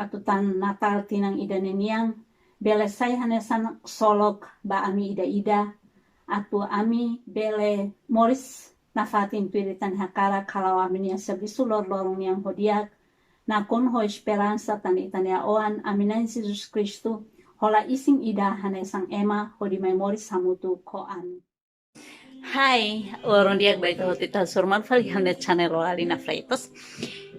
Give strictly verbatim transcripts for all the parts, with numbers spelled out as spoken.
atu tan Natal tinan ida-ne'e nian bele sai hanesan ksolok ba ami ida-idak, atu ami bele moris nafatin tuir ita-nia hakarak, halo ami-nia servisu loroloron nian ho di'ak, nakonu ho esperansa tan ita-nia Oan, ami Na'i Jesus Kristu, hola isin ida hanesan ema hodi mai moris hamutuk ho ami. Hai, loron di'ak ba ita hotu, ita hasoru malu fali iha ha'u-nia channel Oalina Freitas.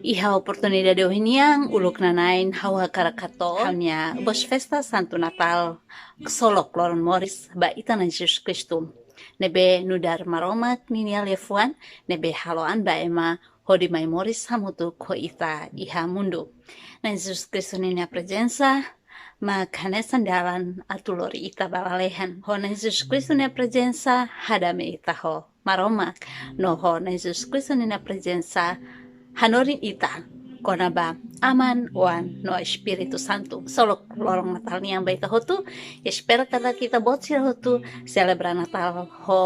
Iha oportunidade ohin nian, uluknanain ha'u hakarak hato'o ha'u-nia boas festas Santu Natal, ksolok loron moris ba ita-nia Na'i Jesus Kristu, ne'ebé nu'udar Maromak ninia liafuan, ne'ebé halo an ba ema hodi mai moris hamutuk ho ita iha mundu. Na'i Jesus Kristu ninia prezensa mak hanesan dalan atu lori ita ba lalehan. Ho Na'i Jesus Kristu nia prezensa hadame ita ho Maromak, no ho Na'i Jesus Kristu ninia prezensa hanorin ita kona-ba Aman, Oan no Espíritu Santu. Ksolok loron Natal nian ba ita hotu, espera katak ita-boot sira hotu selebra Natal ho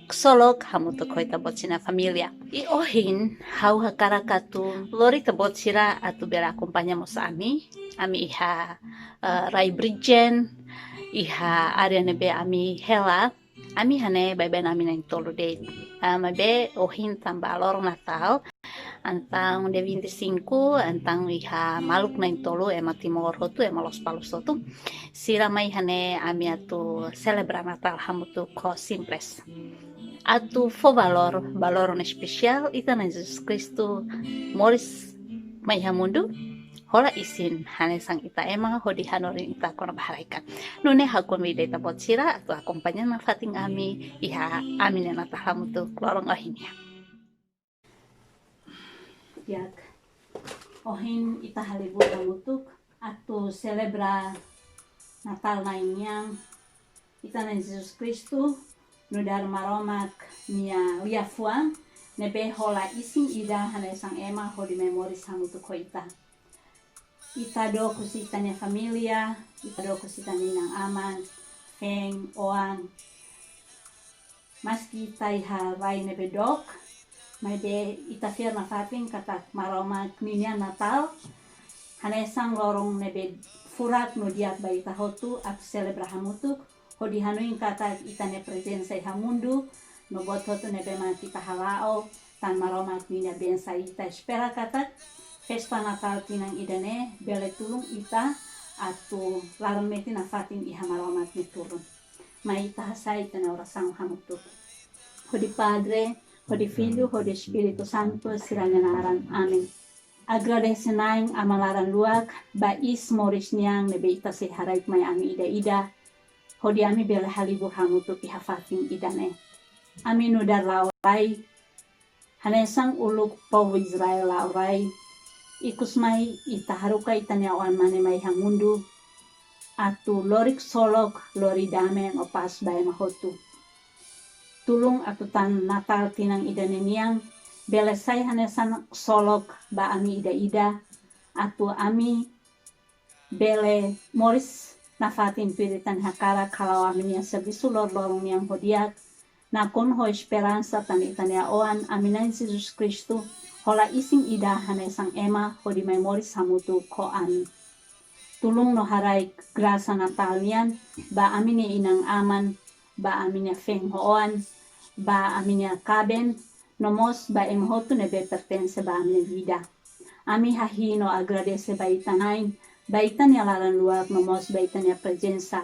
ksolok hamutuk ho ita-boot sira-nia família. I ohin ha'u hakarak atu lori ita-boot sira atu bele akompaña mós ami, ami iha, eh, rai Bridgend, iha área ne'ebé ami hela, ami iha ne'e baibain ami na'in-tolu de'it. Ah, maibé ohin tanba loron Natal, entaun dia vinte e cinco, entaun iha maluk na'in-tolu, ema Timor hotu, ema Lospalos hotu, sira mai iha ne'e ami atu selebra Natal hamutuk ho simples. Atu fó valór, valór espesiál, ita-nia Na'i Jesus Kristu moris mai iha mundu, hola isin hanesan ita ema hodi hanorin ita kona-ba haraik an. Nune'e ha'u konvida ita-boot sira atu akompaña nafatin ami iha ami-nia Natal hamutuk loron ohin nian. Di'ak, ohin ita halibur hamutuk atu selebra Natal na'in nian, ita-nia Na'i Jesus Kristu, nu'udar Maromak nia liafuan, ne'ebé hola isin ida hanesan ema hodi mai moris hamutuk ho ita. Ita dook husi ita-nia família, ita dook husi ita-nia inan-aman, feen, oan. Maski ita iha rai ne'ebé dook, maibé ita fiar nafatin katak Maromak ninia Natal hanesan loron ne'ebé furak no di'ak ba ita hotu atu selebra hamutuk, hodi hanoin katak ita-nia prezensa iha mundu, no buat hotu ne'ebé mak ita hala'o, tan Maromak ninia bensa. Ita espera katak festa Natal tinan ida-ne'e bele tulun ita atu laran metin nafatin iha Maromak nia tulun. Mai ita hasa'e ita-nia orasaun hamutuk. Hodi Padre, hodi Filho, hodi Espíritu Santu sira-nia naran. Amen. Agradese Na'i Aman laran-luak ba iis moris nian ne'ebé ita sei haraik mai ami ida-idak, hodi ami bele halibur hamutuk iha fatin ida-ne'e. Ami nu'udar la'o rai, hanesan uluk povu Israel la'o rai, ikus mai ita haruka ita-nia Oan-Mane mai iha mundu, atu lori ksolok, lori dame no pás ba ema hotu. Tulun atu tan Natal tinan ida-ne'e nian bele sai hanesan ksolok ba ami ida-idak, atu ami bele moris nafatin tuir ita-nia hakarak, halo ami-nia servisu loroloron nian ho di'ak, nakonu ho esperansa tan ita-nia Oan, ami Na'i Jesus Kristu, hola isin ida hanesan ema hodi mai moris hamutuk ho ami. Tulun no haraik grasa Natal nian ba ami-nia inan-aman, ba ami-nia feen ho oan, ba ami-nia kaben, no mós ba ema hotu ne'ebé pertense ba ami-nia vida. Ami hahi'i no agradese ba Ita Na'i, ba Ita-nia laran-luak no mós ba Ita-nia prezensa.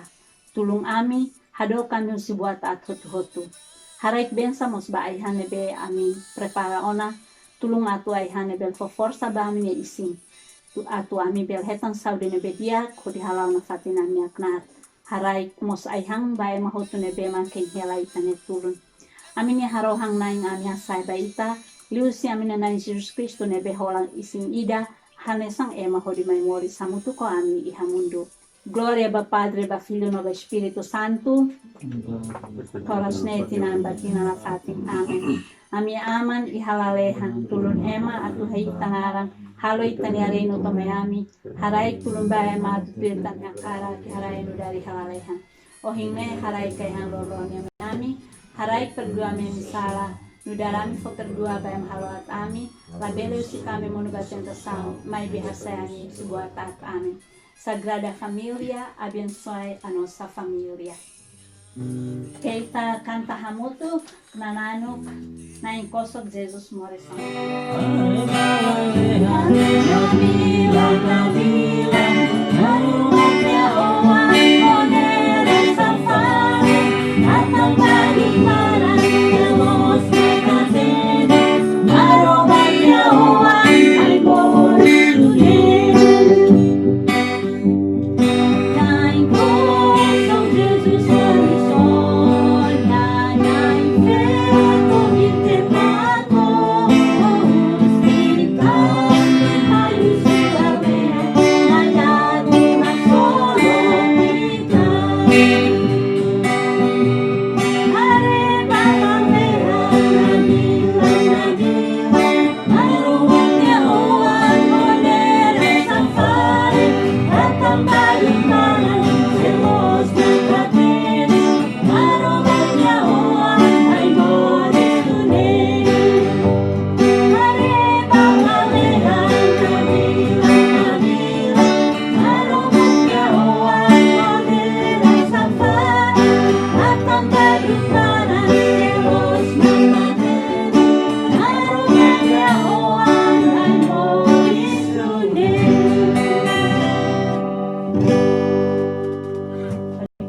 Tulun ami, hadook ami husi buat aat hotu-hotu. Haraik bensa mós ba ai-han ne'ebé ami prepara ona, tulun atu ai-han ne'e bele fó forsa ba ami-nia isin. Tu atu ami bele hetan saúde ne'ebé di'ak, hodi hala'o nafatin ami-nia knaar. Haraik mós ai-han ba ema hotu ne'ebé mak hein hela Ita-nia tulun. Ami-nia harohan Na'i, ami hasa'e ba Ita, liuhusi ami-nia Na'i Jesus Kristu ne'ebé hola isin ida, hanesan ema hodi mai moris hamutuk ho ami iha mundu. Glória ba Padre, ba Filho no ba Espíritu Santu. To'o oras ne'e, tinan ba tinan nafatin. Amen. Ami Aman iha lalehan, tulun ema atu hahi'i Ita naran, halo Ita-nia reinu to'o mai ami, haraik tulun ba ema atu tuir Ita-nia hakarak, iha rai nu'udar iha lalehan. Ohin ne'e haraik ai-han loroloron ami, haraik perdua ami-nia sala, Nu'udar ami fó perdua ba ema halo aat ami, labele husik ami monu ba tentasaun, maibé hasai ami husi buat aat. Amen. Sagrada Família, abensoa a nossa família. Ita kanta hamutuk, Nananuk, Na'in-Kosok Jesus Moris Ona.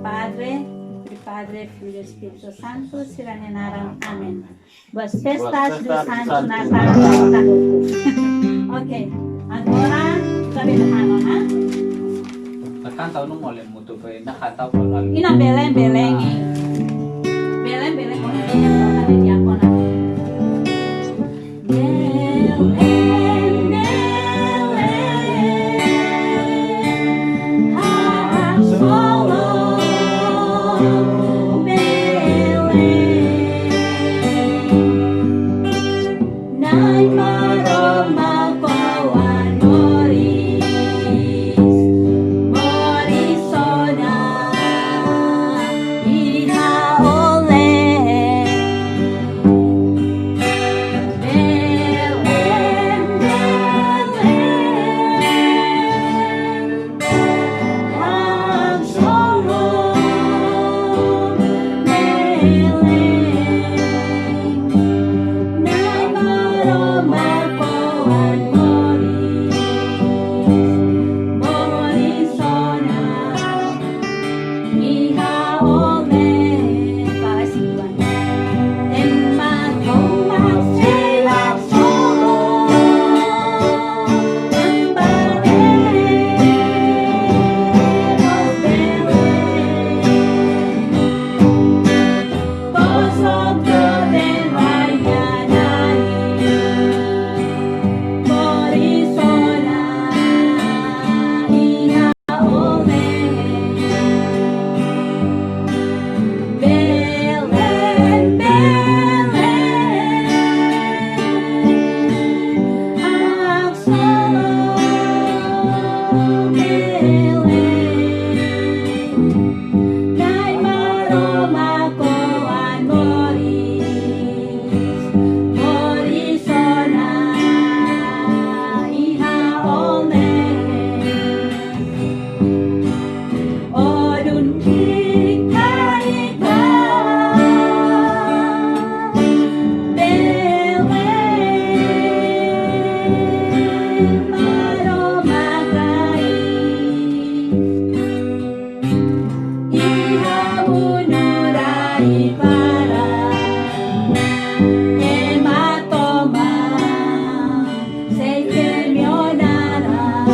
Padre, Padre, Filho, Espírito Santo, sira-nia naran. Amen. Boas festas do Santo Natal. Ok, agora, sabe da Hana, né? Nakanta no mole mutu pe, nakanta ko na. Ina Belém, Belém, eh. Belém, Belém, Belém, Belém, Belém. Na'i Maromak koan moris, moris ona iha ó leet. Belém, Belém. Na'i Maromak koan moris, moris ona iha ó leet. Ó dun ki'ik-ki'ik ba Belém, Maromak karik. Iha mundu rai-barak, ema tomak sei temi ó naran.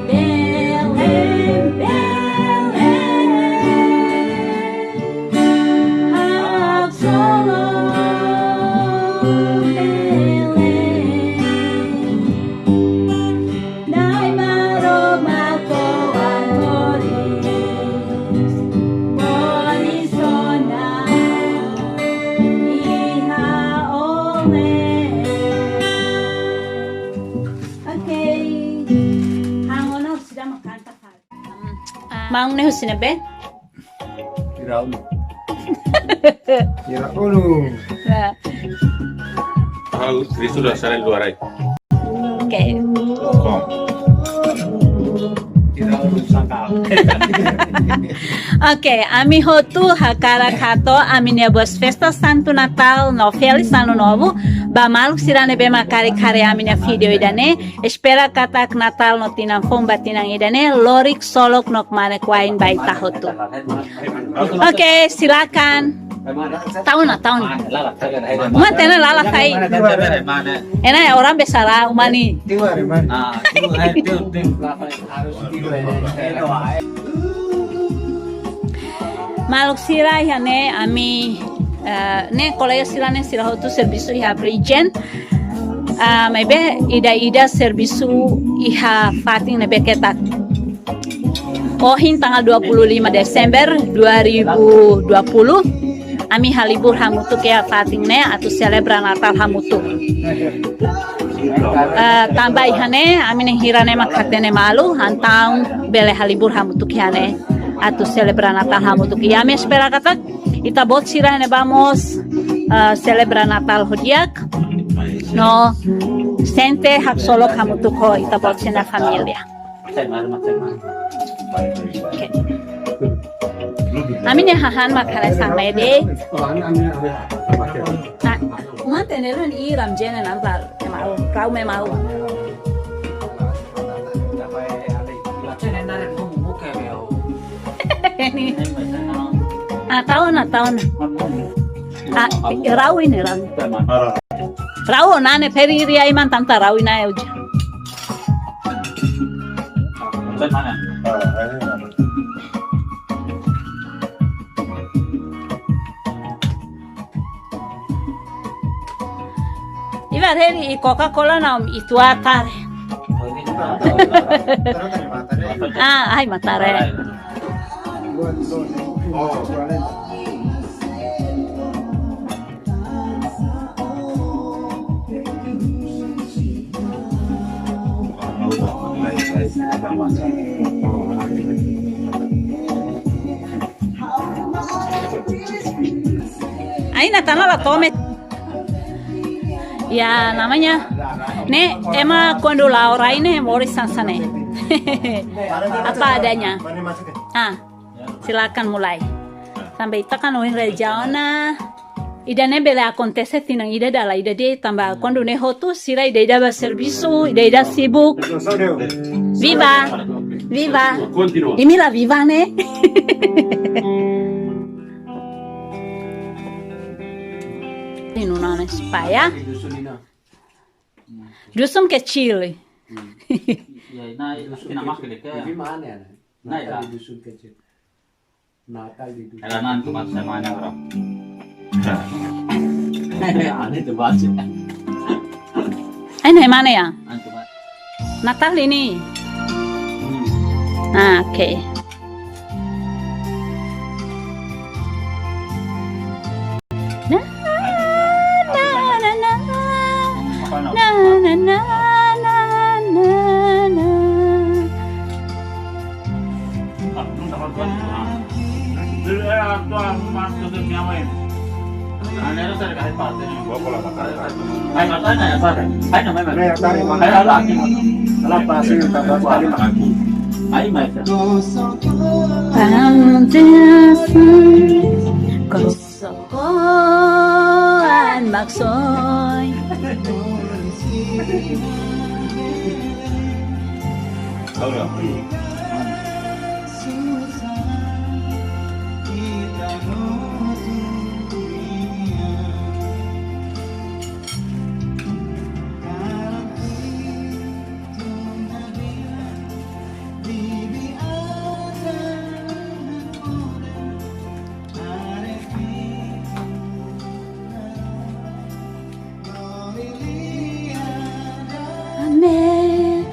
Belém, Belém, haksolok Belém. Na'i Maromak koan moris, moris ona iha ó leet. Ok. Ha'u-nia oan sira mak kanta fali. Maun ne'e husi ne'ebé? Piraú. Ira ulu. Nah. Hal, Kristu dasar luar ai. Oke. Kom. Oke, ami hotu hakarak hato'o ami-nia boas festas Santu Natal no Feliz Ano Novo ba maluk sira ne'ebé mak karik haree ami-nia vídeo ida-ne'e. Espera katak Natal no tinan foun ba tinan ida-ne'e lori ksolok no kmanek-wa'in ba ita hotu. Oke, silakan. Tau ona, tau ona. Mate na lala sai. Ena ya orang besar ah, umani. Maluk sira iha ne'e ami, eh, ne'e kolega sira ne'e sira hotu servisu iha Bridgen. Ah, maibé ida-ida servisu iha fatin ne'ebé ketak. Ohin tanggal dua puluh lima Desember dua ribu dua puluh, ami halibur hamutuk iha fatin ne'e atu selebra Natal hamutuk. Eh, tanba iha ne'e, ami na'in hira ne'e mak hatene malu, entaun bele halibur hamutuk iha ne'e atu selebra Natal hamutuk. I ami espera katak ita-boot sira ne'ebá mós, eh, selebra Natal ho di'ak, no sente haksolok hamutuk ho ita-boot sira-nia família. Oke. Ami-nia hahán mak hanesan ne'e de'it. Ah, mate ne'e lun i ram jene nambar. Mau, kau me mau. Ah, tau ona, tau ona. Ah, rau ne'e, rau. Rau ona ne'e peri ria iman tanta rau ina ya uja. Iba heri i Coca-Cola na om itu atar. Ah, ai matare. Ai, Natana la tome. Ya, namanya. Ne'e, ema kuandu la'o rai ne'e, moris hanesan ne'e. Apa adanya. Ah, silakan mulai. Sampai ita kan ohin rejaona. Ida-ne'e bele akontese tinan ida dala ida de'it tanba kuandu ne'e hotu sira ida-ida ba servisu, ida-ida sibuk. Viva! Viva! Imi la viva ne'e? Ini nona supaya. Dusun kecil. Ya, nah, ini nama kecil. Nah, ya. Natal di dusun. Ela nan tu mak semana orang. Aneh tu baca. Ai, ne'e mana ya? Nan tu mak. Natal ini. Hmm. Ah, oke. Na, na, na, na. Na, na, na, na, na, na. Sokoan maksoin. Ame,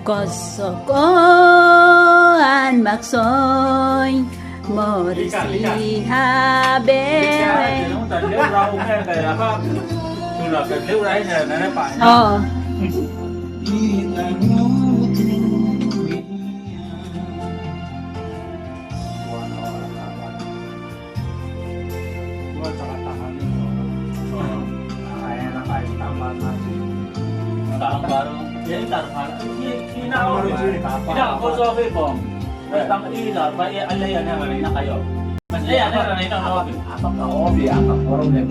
kosok oan maksoin, moris iha bee. Oh. Baru, jadi tarfan. Ini, ini nak obi. Ini nak kau sofi bom. Tentang ini tarfan, ya, Allah ya, nak, nak kayo. Mas, ya, nak, nak, nak, obi. Apa kau obi, apa forum ni?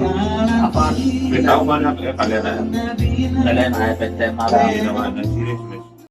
Apa? Kita tahu mana ya kalian, eh? Kalian, eh, P T M apa? Ini nama ada serius.